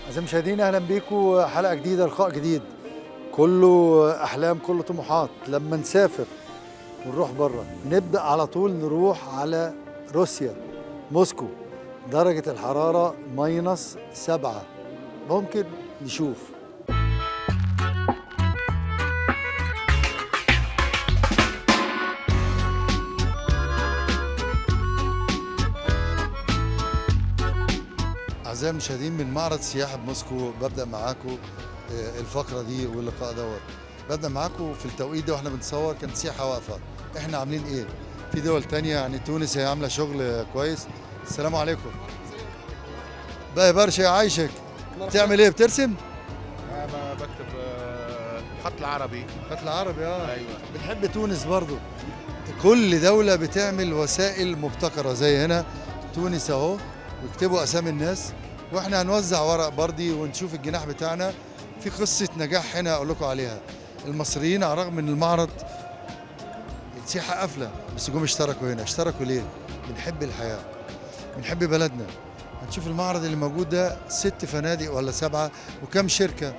أعزائي المشاهدين، أهلا بيكم. حلقة جديدة، لقاء جديد، كله أحلام، كله طموحات. لما نسافر ونروح بره نبدأ على طول نروح على روسيا، موسكو. درجة الحرارة -7، ممكن نشوف. أعزائي المشاهدين، من معرض سياحة بموسكو ببدأ معاكم الفقرة دي واللقاء دوت. ببدأ معاكم في التوقيت ده واحنا بنصور كانت سياحة واقفة. احنا عاملين ايه؟ في دول تانية يعني تونس هي عاملة شغل كويس. السلام عليكم. باهي برشا، يعيشك. بتعمل ايه؟ بترسم؟ أنا بكتب خط العربي. خط العربي، اه. ايوه. بنحب تونس برضو. كل دولة بتعمل وسائل مبتكرة، زي هنا تونس اهو، ويكتبوا اسامي الناس، واحنا هنوزع ورق بردي ونشوف الجناح بتاعنا. في قصة نجاح هنا اقول لكم عليها. المصريين على الرغم من المعرض السياحة قافلة، بس جم اشتركوا هنا. اشتركوا ليه؟ بنحب الحياة، بنحب بلدنا. هنشوف المعرض اللي موجود ده 6 فنادق ولا 7 وكم شركة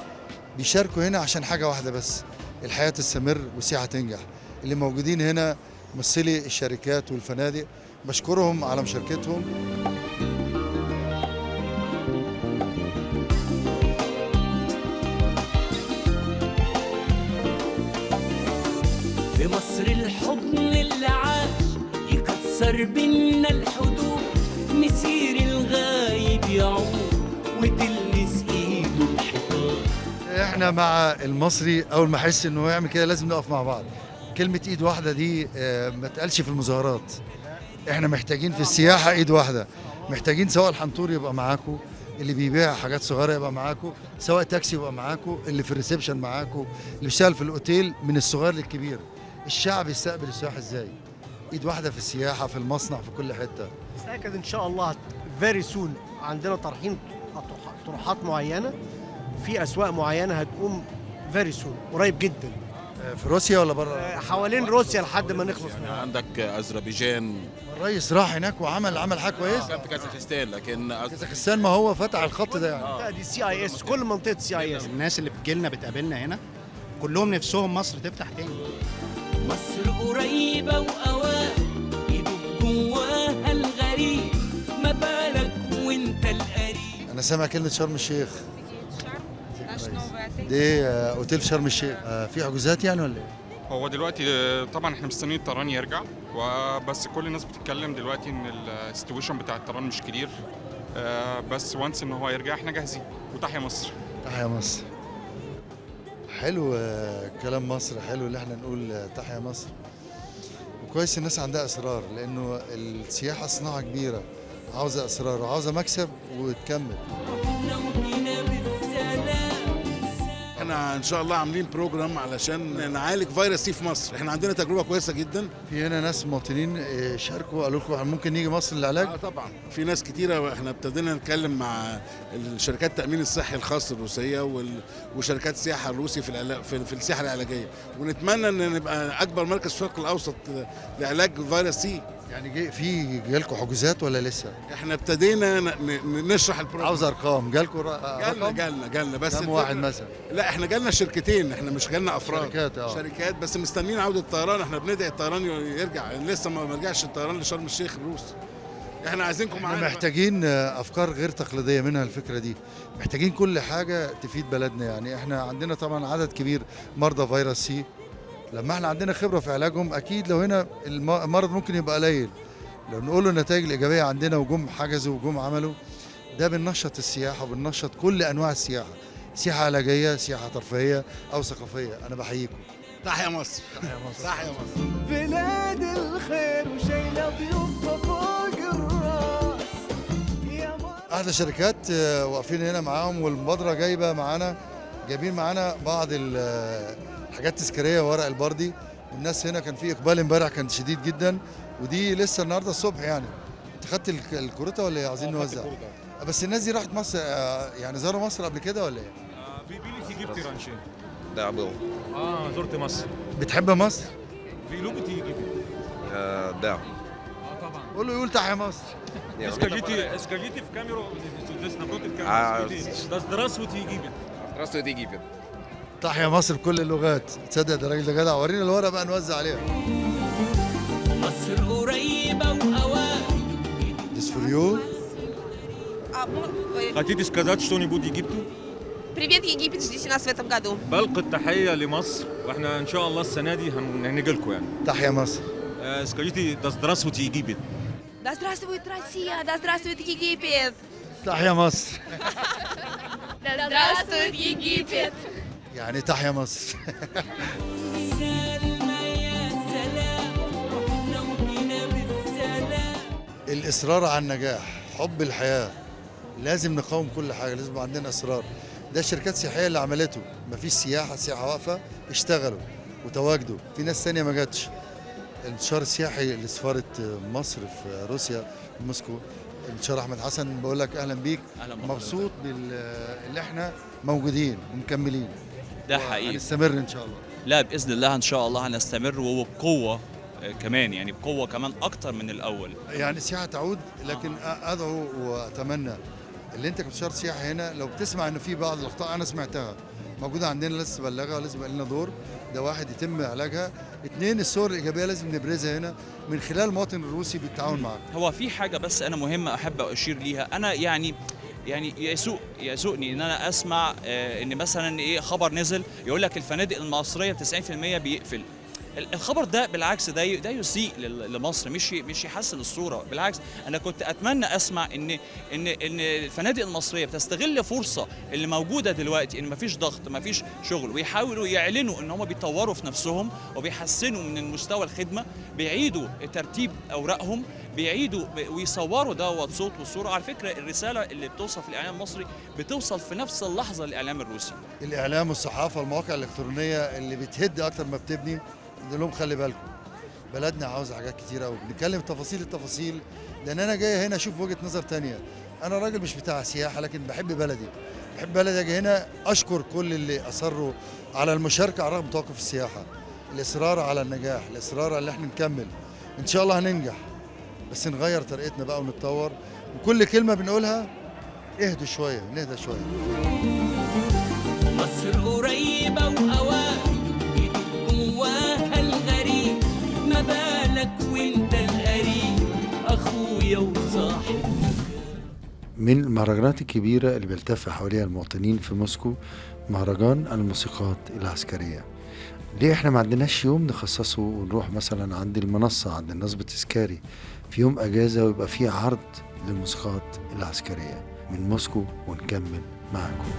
بيشاركوا هنا عشان حاجة واحدة بس، الحياة تستمر والسياحة تنجح. اللي موجودين هنا ممثلي الشركات والفنادق، بشكرهم على مشاركتهم. في مصر الحضن اللي عاش يكسر بينا الحدود، مسير الغايب يعود وتلمس ايده الحيطان. احنا مع المصري اول ما احس انه يعمل كده لازم نقف مع بعض. كلمة ايد واحدة دي ما تقالش في المظاهرات. احنا محتاجين في السياحة ايد واحدة، محتاجين سواء الحنطور يبقى معاكم، اللي بيبيع حاجات صغيرة يبقى معاكم، سواء تاكسي يبقى معاكم، اللي في ال reception معاكم، اللي بيشتغل في الاوتيل، من الصغير للكبير. الشعب يستقبل السياح ازاي؟ ايد واحدة في السياحة، في المصنع، في كل حتة. متأكد ان شاء الله very soon عندنا طرحين طروحات معينة في اسواق معينة هتقوم very soon، قريب جدا. في روسيا ولا بره؟ حوالين روسيا لحد ما نخلص يعني منها. عندك اذربيجان. الرئيس راح هناك وعمل حاجة كويسة. كان في كازاخستان، لكن كازاخستان ما هو فتح الخط ده يعني. المنطقة دي CIS، كل منطقة CIS. الناس اللي بتجيلنا بتقابلنا هنا كلهم نفسهم مصر تفتح تاني. مصر قريبة وأوام يدوب جواها الغريب، ما بالك وانت القريب. انا سامع كلمة شرم الشيخ دي، اوتيل شرم الشيخ، في حجوزات يعني ولا ايه؟ هو دلوقتي طبعا احنا مستنيين الطيران يرجع، وبس كل الناس بتتكلم دلوقتي ان ال situation بتاع الطيران مش clear، بس once ان هو يرجع احنا جاهزين. وتحيا مصر. تحيا مصر. حلو، كلام مصر حلو اللي احنا نقول تحيا مصر. وكويس الناس عندها اصرار، لانه السياحة صناعة كبيرة، عاوزه اصرار وعاوزه مكسب وتكمل. رحنا وجينا بالسلام. احنا ان شاء الله عاملين program علشان نعالج فيروس سي في مصر. احنا عندنا تجربه كويسة جدا. في هنا ناس مواطنين شاركوا، قالوا لكم ممكن نيجي مصر للعلاج؟ اه طبعا في ناس كتيرة. احنا ابتدينا نتكلم مع الشركات التامين الصحي الخاص الروسية وشركات السياحة الروسي في السياحة العلاجية، ونتمنى ان نبقى اكبر مركز في الشرق الاوسط لعلاج فيروس سي. يعني في جالكم حجوزات ولا لسه؟ احنا ابتدينا نشرح ال program. عاوز ارقام، جالكم جالنا رقم؟ جالنا بس كم واحد مثلا؟ لا احنا جالنا شركتين، احنا مش جالنا افراد. شركات، شركات بس مستنيين عوده الطيران. احنا بندعي الطيران يرجع، لسه ما رجعش الطيران لشرم الشيخ الروس. احنا عايزينكم احنا معانا. محتاجين افكار غير تقليدية منها الفكرة دي، محتاجين كل حاجة تفيد بلدنا. يعني احنا عندنا طبعا عدد كبير مرضى فيروس سي، لما احنا عندنا خبره في علاجهم اكيد لو هنا المرض ممكن يبقى قليل. لو نقول له النتائج الايجابية عندنا وجم حجزوا وجم عملوا ده، بننشط السياحة وبننشط كل انواع السياحة، سياحة علاجية، سياحة ترفيهية او ثقافية. انا بحييكم. تحيا مصر. تحيا مصر. تحيا مصر. بلاد الخير وشايلة ضيوفها فوق الراس يا مصر. احدى الشركات واقفين هنا معاهم، والمبادرة جايبه معانا، جايبين معانا بعض الحاجات التذكارية وورق البردي. الناس هنا كان في اقبال امبارح كان شديد جدا، ودي لسه النهارده الصبح. يعني انت خدت الكروته ولا ايه؟ عايزين نوزع. بس الناس دي راحت مصر، يعني زاروا مصر قبل كده ولا ايه؟ Вы были в Египте раньше? Да, был. اه زرت مصر. بتحب مصر؟ Вы любите Египет? Да. اه طبعا. قول له يقول تحيا مصر. Скажите в камеру, здесь напротив камеры, скажите, да здравствуйте, Египет. Здравствуйте, Египет. تحيا مصر بكل اللغات. تصدق ده راجل ده جدع. ورينا الورقة بقى نوزع عليها. مصر قريبة وأوام. This for you. Хотите сказать что-нибудь Египту? Привет, Египет, ждите нас в этом году. بلقي التحية لمصر، واحنا ان شاء الله السنة دي هنيجي لكم يعني. تحيا مصر. Скажите, да здравствуйте, Египет. Да здравствует Россия, да здравствует Египет. تحيا مصر. Да здравствует Египет. يعني تحيا مصر. سلمى يا سلام، رحنا وجينا بالسلام. الاصرار على النجاح، حب الحياة، لازم نقاوم كل حاجة، لازم يبقى عندنا اصرار. ده الشركات السياحية اللي عملته، مفيش سياحة، السياحة واقفة، اشتغلوا وتواجدوا، في ناس ثانية ما جاتش. الانتشار السياحي لسفاره مصر في روسيا موسكو، المستشار احمد حسن، بقول لك اهلا بيك. أهلا بحضرتك. مبسوط باللي احنا موجودين ومكملين. ده حقيقي. هنستمر ان شاء الله. لا باذن الله، ان شاء الله هنستمر وبقوة كمان، يعني بقوة كمان اكتر من الاول. يعني السياحة تعود، لكن ادعو واتمنى اللي انت كمستشار سياحي هنا لو بتسمع انه في بعض الاخطاء انا سمعتها موجودة عندنا، لازم تبلغها، لازم يبقى لنا دور. ده واحد، يتم علاجها. اثنين، الصور الايجابية لازم نبرزها هنا من خلال المواطن الروسي بالتعاون معك. هو في حاجة بس انا مهمة احب اشير ليها، انا يعني يسوءني ان انا اسمع ان مثلا ايه خبر نزل يقول لك الفنادق المصرية 90% بيقفل. الخبر ده بالعكس ده يسيء لمصر، مش يحسن الصورة. بالعكس انا كنت اتمنى اسمع ان الفنادق المصرية بتستغل فرصة اللي موجودة دلوقتي، ان مفيش ضغط، مفيش شغل، ويحاولوا يعلنوا ان هم بيطوروا في نفسهم وبيحسنوا من مستوى الخدمة، بيعيدوا ترتيب اوراقهم، بيعيدوا ويصوروا دوت صوت وصوره. على فكرة الرسالة اللي بتوصل في الاعلام المصري بتوصل في نفس اللحظة للاعلام الروسي. الاعلام والصحافة، المواقع الالكترونية اللي بتهد اكتر ما بتبني، نقول لهم خلي بالكم بلدنا عاوزه حاجات كتير قوي. بنتكلم تفاصيل التفاصيل، لان انا جاي هنا اشوف وجهه نظر تانية. انا راجل مش بتاع سياحة، لكن بحب بلدي، بحب بلدي. اجي هنا اشكر كل اللي اصروا على المشاركة على رغم توقف السياحة، الاصرار على النجاح، الاصرار على ان احنا نكمل، ان شاء الله هننجح، بس نغير طريقتنا بقى ونتطور. وكل كلمة بنقولها اهدوا شوية، نهدى شوية. مصر قريبة وأوام جواها الغريب، ما بالك وانت القريب اخويا وصاحبي. من المهرجانات الكبيرة اللي بيلتف حواليها المواطنين في موسكو مهرجان الموسيقات العسكرية. ليه احنا ما عندناش يوم نخصصه ونروح مثلا عند المنصة عند النصب التذكاري في يوم اجازة ويبقى فيه عرض للموسيقات العسكرية من موسكو، ونكمل معكم.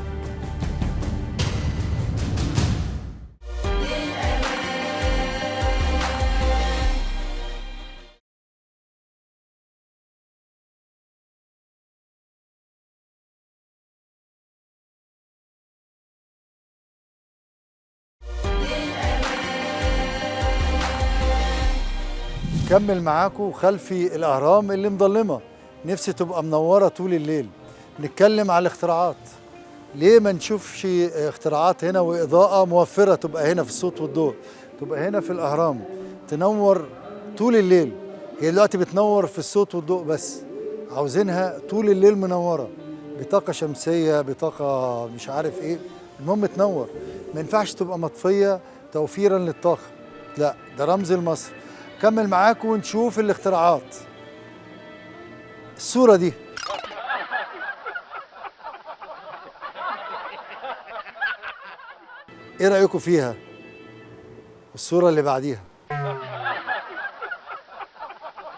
كمل معاكم خلفي الأهرام اللي مظلمة، نفسي تبقى منورة طول الليل. نتكلم على الاختراعات، ليه ما نشوفش اختراعات هنا وإضاءة موفرة تبقى هنا في الصوت والضوء، تبقى هنا في الأهرام تنور طول الليل. هي دلوقتي بتنور في الصوت والضوء بس، عاوزينها طول الليل منورة بطاقة شمسية، بطاقة مش عارف ايه، المهم تنور. ما ينفعش تبقى مطفية توفيرا للطاقة، لا ده رمز لمصر. كمل معاكم ونشوف الاختراعات. الصورة دي ايه رأيكم فيها؟ الصورة اللي بعديها